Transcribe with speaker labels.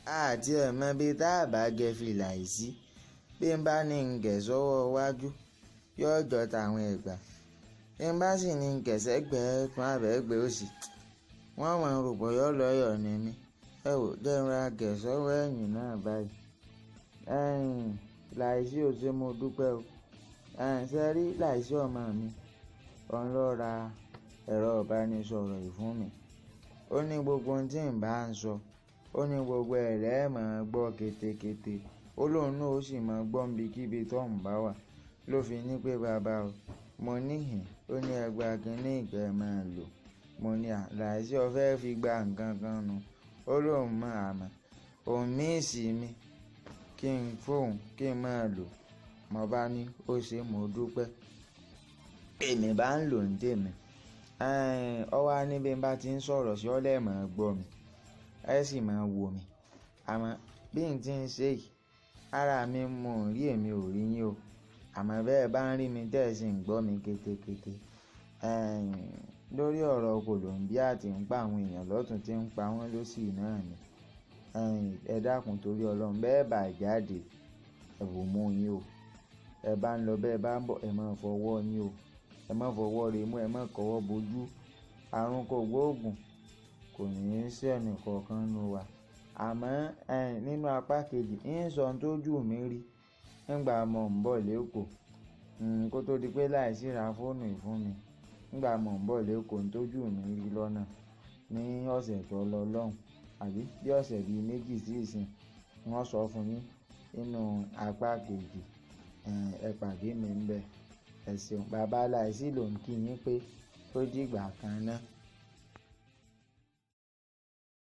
Speaker 1: Àti ẹ̀ mọ bí tá a bá gẹ fìlà yìí sí. Bí n bá ní ń gẹ̀ sọ́wọ́ wájú, yóò jọ tàwọn Ẹ̀gbá. Bí n bá sì ní ń gẹ̀ sẹ́gbẹ̀ẹ́ tún àbẹ̀gbẹ́ òsì, wọ́n mọ̀ ń rò bọ́yọ́ lọ́yọ̀ ni mí. Ẹ wò, jẹ́ n ra gẹ̀ sọ́wọ́ ẹ̀yìn náà báyìí. Ẹ̀yìn Láìsí ò ṣe mo dúpẹ́ o. Ẹ̀yìn ṣe rí Láìsí ọmọ mi, òun ló ra ẹ̀rọ ìbánisọ̀rọ̀ yìí fún mi. Ó ní gbogbo ohun tí n bá ń sọ, ó ní gbogbo ẹ̀ lẹ́ máa gbọ́ kétékété. Ó lóun náà ó sì máa gbọ́ níbikíbi tó ń bá wà. Ló fi ní pé bàbá o, mo níhìn, ó ní ẹ gba kiní ìkẹ́ máa lò. Mo ní à, Láìsí ọ fẹ́ fi gba nǹkan kan nu. Ó lóun mọ̀ àmọ́, òun míìsì mi kí n fóun kí n máa lò. Mo bá ní ó ṣe mo dúpẹ́. Èmi bá ń lò ní tèmi. Ọ wá ní bí n bá ti ń sọ̀rọ̀ sí ọ lẹ́ẹ̀ máa gbọ́ mi, ẹ sì máa wò mí. Àmọ́ bí n ti ń ṣe yìí, ara mi mò ń rí èmi ò rí yín o. Àmọ́ bẹ́ẹ̀ bá ń rí mi tẹ́ ẹ sì ń gbọ́ mi kétékété. Lórí ọ̀rọ̀ Kòlóńbíà tí ń pa àwọn èèyàn lọ́tùn tí ń pa wọ́n lósì náà ni. Ẹ dákun torí Ọlọ́run, bẹ́ẹ̀ bá jáde, ẹ bò mú yín o. Ẹ bá ń lọ bẹ́ẹ̀ bá ń bọ̀, ẹ máa fọwọ́ yín o. Ẹ má fọwọ́ re mú, ẹ má kọ́wọ́ bojú. Àrùn kò gbóògùn kò ní í ṣe ẹnì kọ̀ọ̀kan nínú wa. Àmọ́ nínú apá kejì, ń sọ ohun tó jù mí rí nígbà mo ń bọ̀ l'Ékòó. Kó tó di pé Láìsí ra fóònù yìí fún mi. Nígbà mo ń bọ̀ l'Ékòó, ohun tó jù mí rí lọ́nà ní ọ̀sẹ̀ tó lọ lọ́hùn, àbí bí ọ̀sẹ̀ bí méjì sí ìsìn, wọ́n sọ fún yín nínú apá kejì. Ẹ pàdé mi ńbẹ̀. Ẹ ṣeun. Bàbá Láìsí ló ń kí yín pé ó dìgbà kan náà.